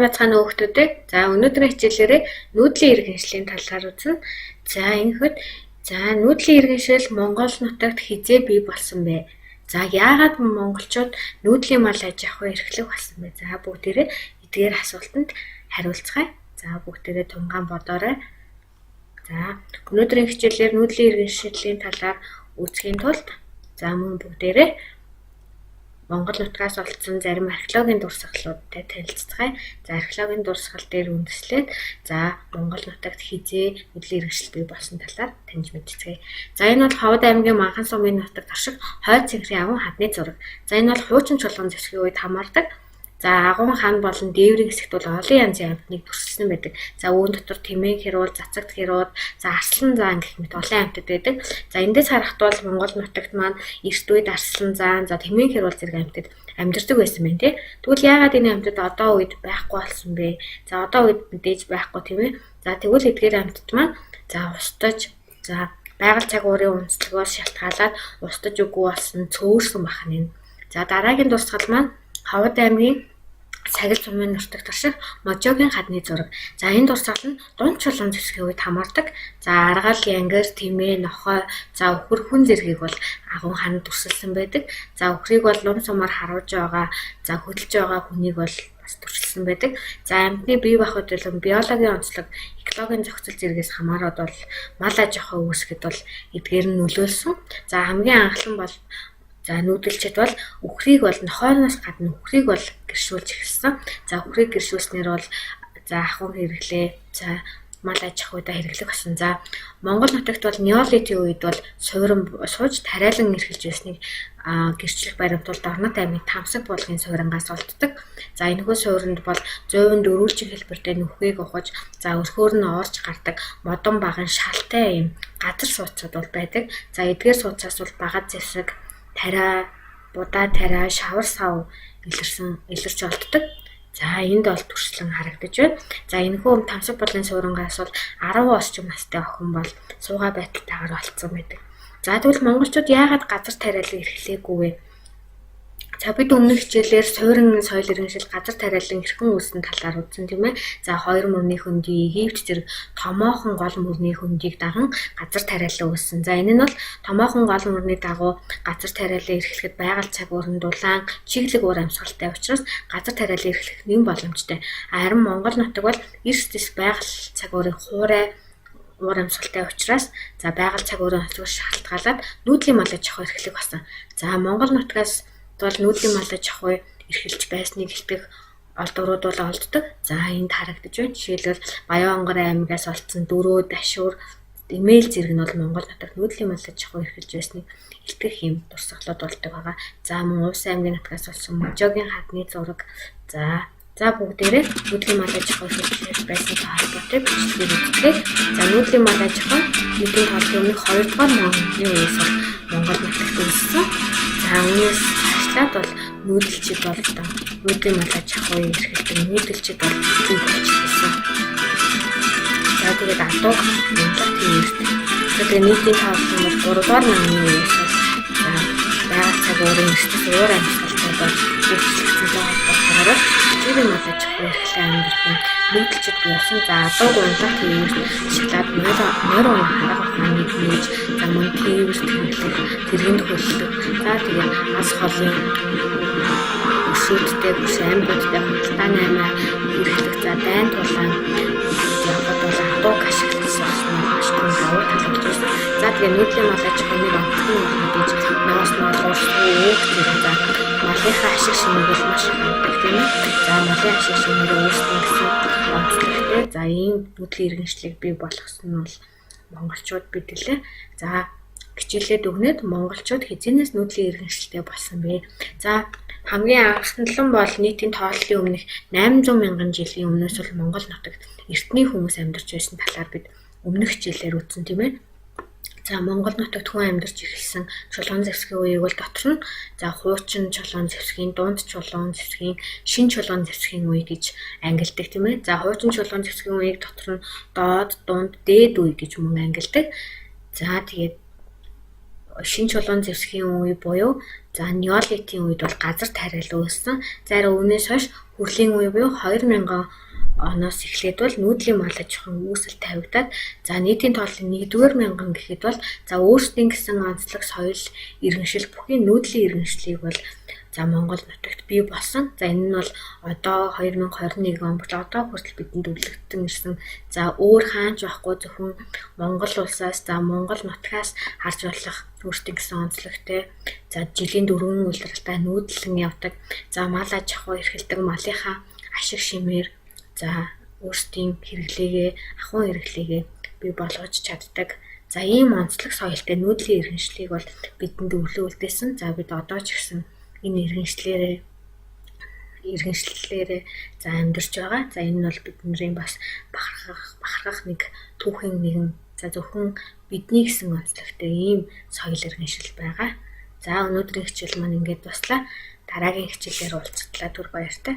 Сайн байцгаана уу хүмүүстээ. За, өнөөдрийн хичээлээрээ нүүдлийн иргэншлийн талаар үзнэ. За, ингэхэд за нүүдлийн иргэншил Монгол нутагт хэзээ бий болсон бэ? За, яагаад монголчууд нүүдлийн мал аж ахуй эрхлэх болсон бэ? За, бүгдээрээ эдгээр асуултанд хариулцгаая. За, бүгдээрээ тунгаан бодоорой. За, өнөөдрийн хичээлээр нүүдлийн иргэншлийн талаар үзэхийн тулд за мөн бүгдээрээ Монгол нутгаас олдсон зарим археологийн дурсгалуудтай танилцацгаая. За, археологийн дурсгал дээр үндэслээд за Монгол нутагт хэзээ нүүдлийн иргэншил бий болсон талаар таньж мэдцгээе. За, энэ бол Ховд аймгийн Манхан сумын нутагт орших Хойд цэнхрийн агуйн хадны зураг. За, энэ бол хуучин чулуун зэвсгийн үед хамаардаг. За, агуйн хан болон дээврийн хэсэгт бол олон янзын амьтныг дүрсэлсэн байдаг. За, үүн дотор тэмээн хирууд, цацагт хирууд, за арслан заан гэх мэт олон амьтад байдаг. За, эндээс харахад бол Монгол нутагт маань эрт үед арслан заан, за тэмээн хируул зэрэг амьтад амьдардаг байсан байна тий. Тэгвэл яагаад энэ амьтад одоо үед байхгүй болсон бэ? За, одоо үед мэдээж байхгүй, тийм ээ. За, тэгвэл эдгээр амьтад маань за устж, за байгаль цаг уурын онцлогоос шалтгаалаад устж үгүй болсон, цөөрсөн байх нь. За, дараагийн дурсгал маань Ховд аймгийн Сагил сумын нутагт орших Можогийн хадны зураг. За, энэ дурсгал нь дунд чулуун зэвсгийн үед хамаардаг. За, аргал, янгир, тэмээ, нохой, за үхэр, хүн зэргийг бол агуйн ханд дүрсэлсэн байдаг. За, үхрийг бол лум сумаар харуулж байгаа, за хөдөлж байгаа хүнийг бол бас дүрсэлсэн байдаг. За, амьтны бие бахад болон биологийн онцлог, экологийн зохицол зэргээс хамаарат бол мал аж ахуй үүсгэхэд бол эдгээр нь нөлөөлсөн. За, хамгийн анхлан бол за нүүдэлчид бол үхрийг бол нохойноос гадна үхрийг бол гэршүүлж эхэлсэн. За, үхрийг гэршүүлснээр бол за ахуй хэрэглээ, за мал аж ахуйдаа хэрэглэх болсон. За, Монгол нутагт бол неолитийн үед бол суурин сууж тариалан эрхэлж байсныг гэрчлэх баримт бол Дорнод аймгийн Тамсаг буулгын сууринаас олддог. За, энэхүү суурьнд бол 100% дөрвөлжин хэлбэртэй нүхгийг ухаж, за өрхөөр нь орж гардаг модон баган шалтай юм газар сууцуд бол байдаг. За, эдгээр сууцаас бол багад зэвсэг, тариа, будаа тариа, шавар сав илэрсэн илэрч олддог. За, энд бол төрслөн харагдаж байна. За, энэхүү Тамсаг булын суурангаас бол 10 орчим настай охин бол суугаа байдалтайгаар олдсон байдаг. За, тэгвэл монголчууд яагаад газар тариалан эрхлээгүй вэ? За, бид өмнөх хичээлээр суурин соёл иргэншил газар тариалан хэрхэн үүссэн талаар үзсэн, тийм ээ. За, хоёр мөрний хөндий, Египт зэрэг томоохон гол мөрний хөндийг даган газар тариалан үүссэн. За, энэ нь бол томоохон гол мөрний дагуу газар тариалан эрхлэхэд байгаль цаг уурын дулаан, чиглэг уур амьсгалтай учраас газар тариалан эрхлэх нэм боломжтой. Харин Монгол нутаг бол эрс дэс байгаль цаг уурын хуурай уур амьсгалтай учраас за байгаль цаг уурын онцлогоос шалтгаалаад нүүдлийн мал аж ахуй эрхлэх болсон. За, Монгол нутгаас бол нүүдлийн мал аж ахуй эрхэлж байсныг илтгэх олдврууд бол олддог. За, энд харагдаж байна. Жишээлбэл, Баян-Онгор аймагаас олдсон дөрөө, дашуур, имэйл зэрэг нь бол Монгол нутагт нүүдлийн мал аж ахуй эрхэлж байсныг илтгэх юм дурсгалууд болдог байгаа. За, мөн Увс аймгийн нутгаас олсон Можогийн хадны зураг. За, за бүгдээрээ нүүдлийн мал аж ахуй эрхэлж байсантай холбоотой бичлэгийг үзлээ. За, нүүдлийн мал аж ахуй нийтийн тооллын өмнөх 2 дугаар монголын үеэс бол Монгол нутагт үүссэн. За, үүнээс цаашлаад бол нүүдэлчид бол одоо нүүдлийн мал аж ахуй эрхэлдэг нүүдэлчид бол бий болж эхэлсэн. За, тэгээд адууг унлах тиймэрт. За, тэгээд нийтийн тооллын бол 3 дугаар намны үеэс бол за байгаль цаг уурын эрсдэл уур амьсгалтай бол өөрчлөгдсөнтэй холбоотойгоор хичээлийн мал аж ахуй эрхлэн амьдрах нүүдэлчид бий болсон. За, адууг унлах тиймэрт ашиглаад морь унах арга ухааныг нээж, за мөн тээвэрт хэрэглэх, тэргэнд хөллөх, за тэгээд ас холын өршөөдтэй бүс аймагуудтай худалдааны аймаа эрхлэх, за дайн тулаан явахад бол адууг ашигласан нь маш том давуу тал болж байсан. За, тэгээ нүүдлийн мал аж ахуйн онцгой нь мэдээж ноос ноолуур, өөх зэрэг за малынхаа ашиг шимийг бол маш их авдаг, тийм ээ. За, малын ашиг шимээр үүсгэн гэсэн онцлогтой. За, ийм нүүдлийн иргэншлийг бий болгосон нь бол монголчууд бид лээ. За, хичээлээ дүгнээд монголчууд хэзээнээс нүүдлийн иргэншилтэй болсон бэ? За, хамгийн анхналан бол нийтийн тооллын өмнөх 800 мянган жилийн өмнөөс бол Монгол нутагт эртний хүмүүс амьдарч байсан талаар бид өмнөх хичээлээр үзсэн, тийм ээ. За, Монгол нутагт хүн амьдарч эхэлсэн чулуун зэвсгийн үеийг бол дотор нь за хуучин чулуун зэвсгийн, дунд чулуун зэвсгийн, шинэ чулуун зэвсгийн үе гэж ангилдаг, тийм ээ. За, хуучин чулуун зэвсгийн үеийг дотор нь доод, дунд, дээд үе гэж мөн ангилдаг. За, тэгээд Шинэ чулуун зэвсгийн үе буюу за неолитын үед бол газар тариал үүссэн. За үүнээс хойш хүрлийн үе буюу 2000 оноос эхлээд бол нүүдлийн мал аж ахуйн үүсэл тавигдаад, за нийтийн тооллын 1-р мянган гэхэд бол за өөрсдийн гэсэн онцлог соёл иргэншил бүхий нүүдлийн иргэншлийг бол за Монгол нутагт бий болсон. За энэ нь бол одоо 2021 он хүртэл, одоо хүртэл бидэнд өглөгдөн ирсэн. За өөр хаанч байхгүй, зөвхөн Монгол улсаас, за Монгол нутгаас харж болох өөрсдийн гэсэн онцлогтой, за жилийн 4 улиралтай нүүдлэн явдаг. За мал аж ахуй эрхэлдэг, малынхаа ашиг шимээр за өөрсдийн хэрэглээгээ, ахуйн хэрэглээгээ бий болгож чаддаг. За ийм онцлог соёлтой нүүдлийн иргэншлийг бол бидэнд өглөө үлдээсэн. За бид одоо ч гэсэн энэ иргэншлээрээ за амьдарч байгаа. За энэ нь бол бидний бас бахархах нэг түүхийн нэгэн, за зөвхөн бидний гэсэн онцлогтой ийм соёл иргэншил байгаа. За өнөөдрийн хичээл маань ингээд дуслаа. Дараагийн хичээлээр уулзтлаа, түр баяртай.